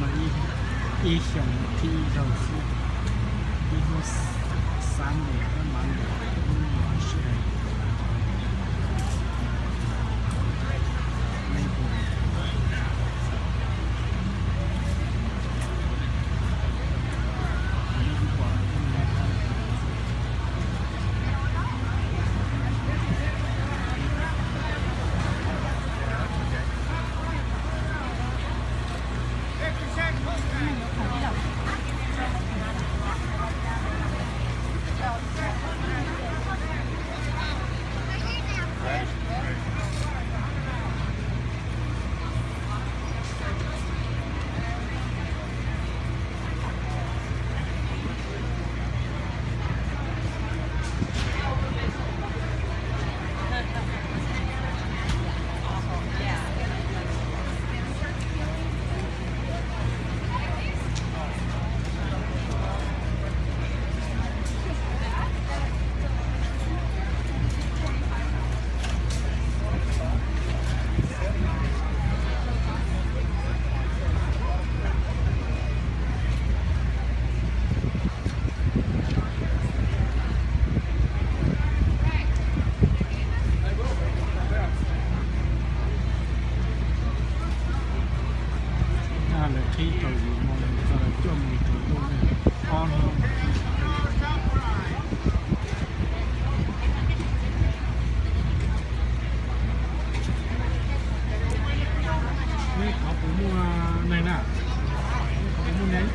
Ib xyoos qhib ib zaug xwb, ib hnub xab ntes thiab mav ntes ib hnub los sib hais. Lawv qhib rau yim moo txog cuaj moo tsaus ntuj ne, ob hnub. Neb qhov puas muaj neeg na? Neb qhov puas muaj neeg?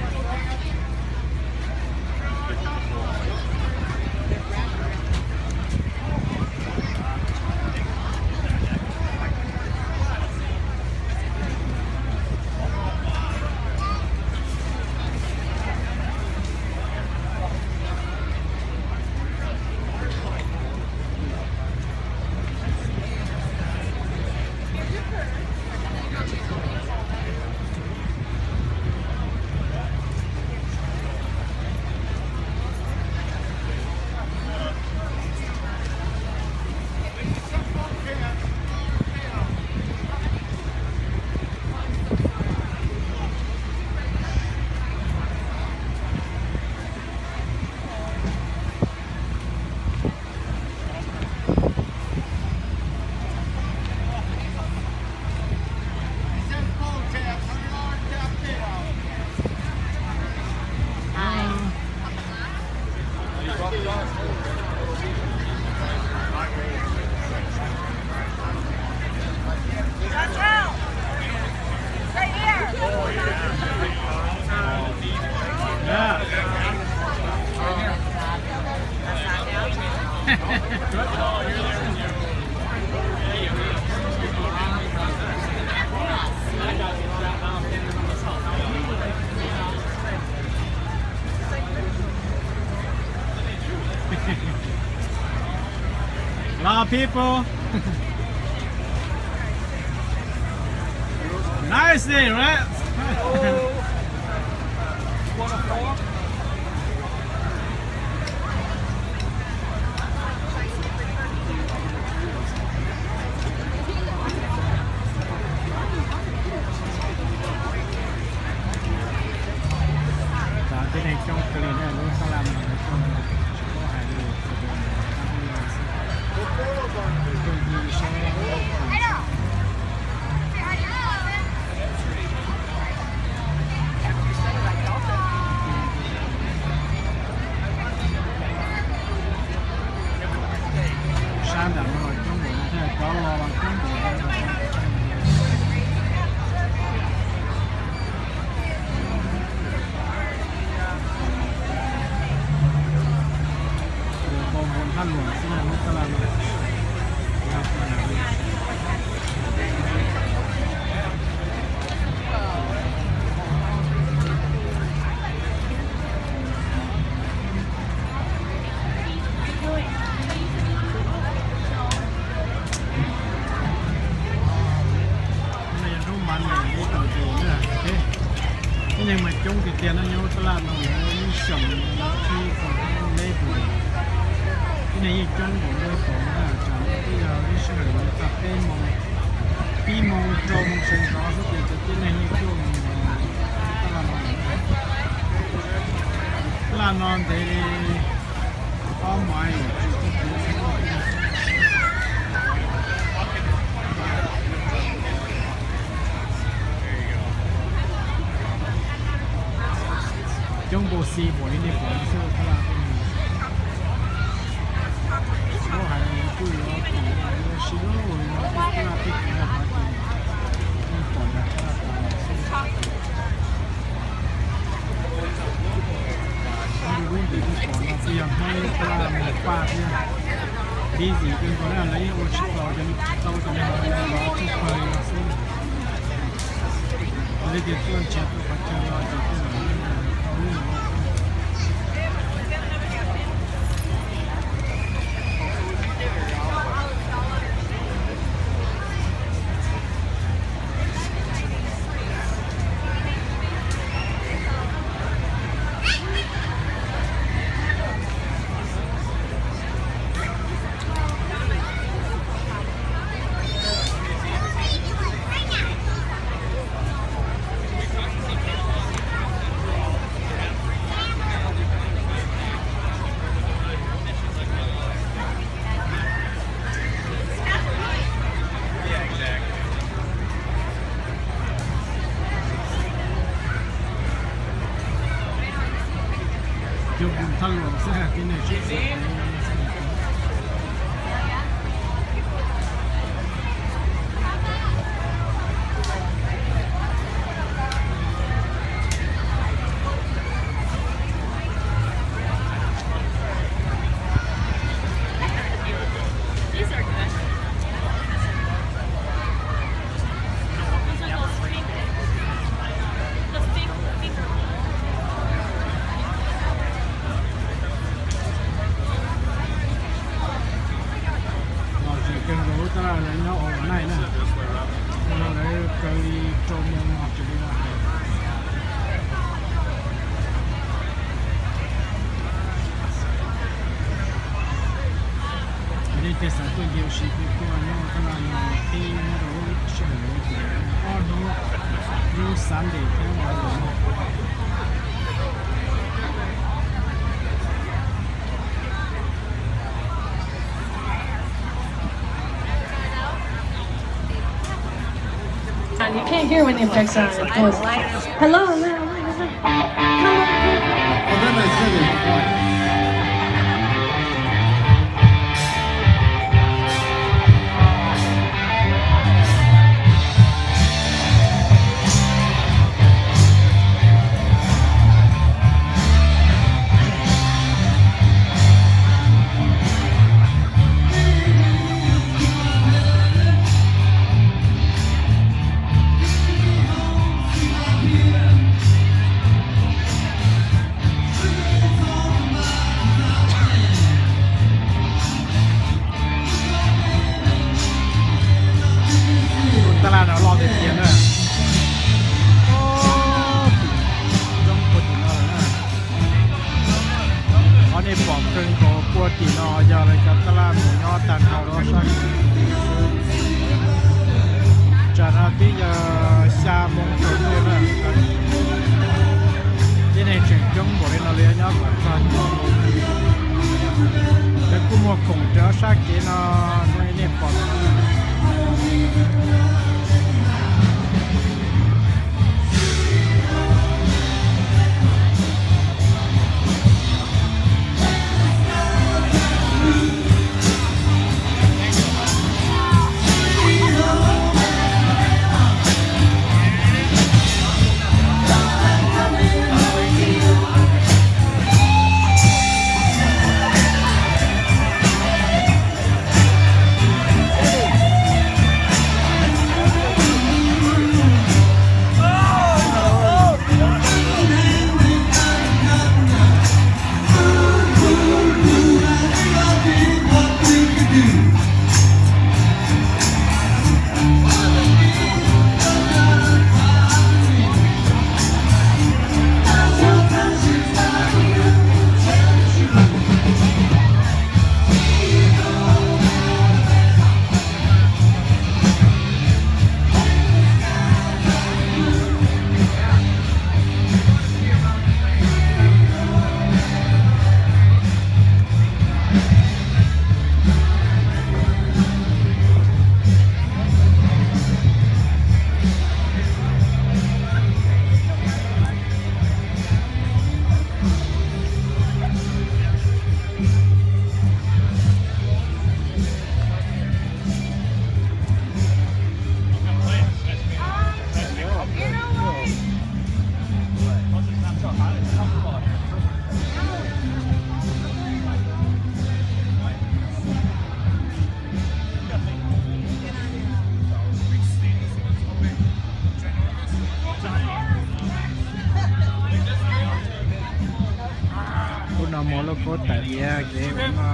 A lot of people. Nice day, right? Tib neeg coob kawg li na, lub sab laj no coob, tsis paub hais li. Sab nram no los coob npaum no thiab, cov los los coob npaum no. Npau npau thaj luam xwb na, lub tab laj no. Hnub mas nees ib tug tus na, tib neeg mas coob tiag tiag no nyob tab laj no lawm, ib xyoos lawv qhib tau lej tus, tib neeg yeej coob npaum li tau na, tsam no twb yog lub sij hawm txog peb moo, pib moo rau moo sawv ntxov xwb ces cov tib neeg yeej tuaj mus No ntev li ob mais. Coob npaum xis npaum li nej pom xwb. Muab hais kuj yuav sib loj li no, tej laj tej kev no ces nej pom yog tab laj tas xwb. Lub ntiaj teb pom no twb yog Hmoob tab laj mus paj thiab. Busy kawg nkaus na, lawv yeej ua tsis tau cov, tau cov no los tsuj pawg li no xwb. Lawv tias tuaj nrhiav tau qhov chaw no ces tuaj los lub no. Cov mus thaj los xwb hais tias nej tsis Los tseem kawg nkaus lub tab laj lawv nyob online na, lawv kaw li rau moo no tseem li los hais. Nej tig xav tuaj nce ua si ces tuaj nyob tab laj no, peb nyob rau lub sij hawm no ces ob hnub, lub Sunday thiab ntawd. You can't hear when the effects are on. It goes, hello, hello, hello, hello. Come on, come on. Muab lub kub tawm diav kev ua no.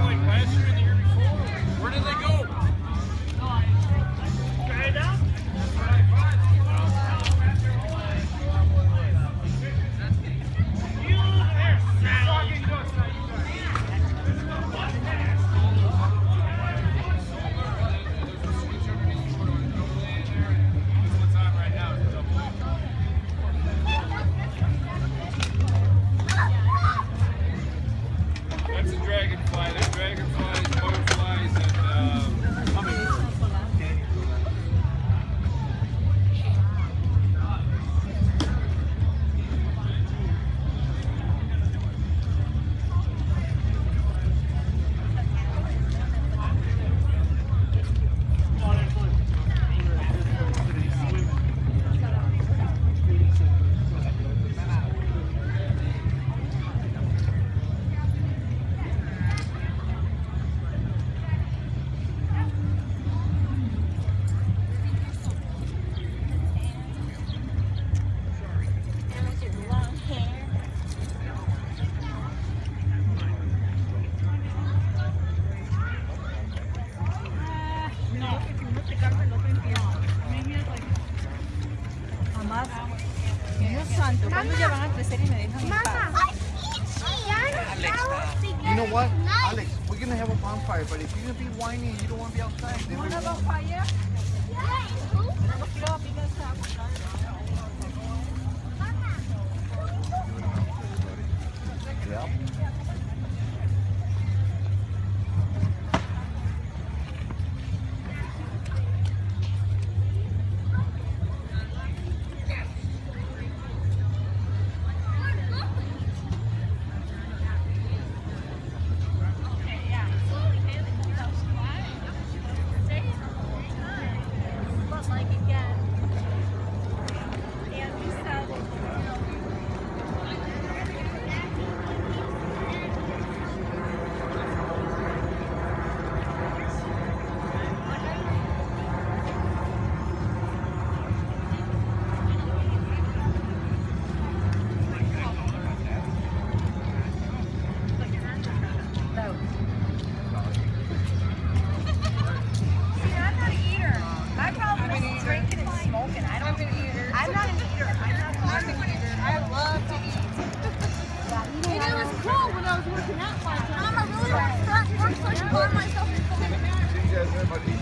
That's a dragonfly. There's dragonflies, butterflies, and um, hummingbirds. Mamá, Dios santo, ¿cuándo ya van a crecer y me dejan en paz? You know what, Alex? We're gonna have a bonfire, but if you're gonna be whiny and you don't want to be outside, then we won't. See, I'm not an eater. My problem is drinking and smoking. I don't eat. I'm not an eater. I'm not an eater. I love to eat. And it was cool when I was working out five times. Mom, I really want to start work so I can buy myself a fucking mattress.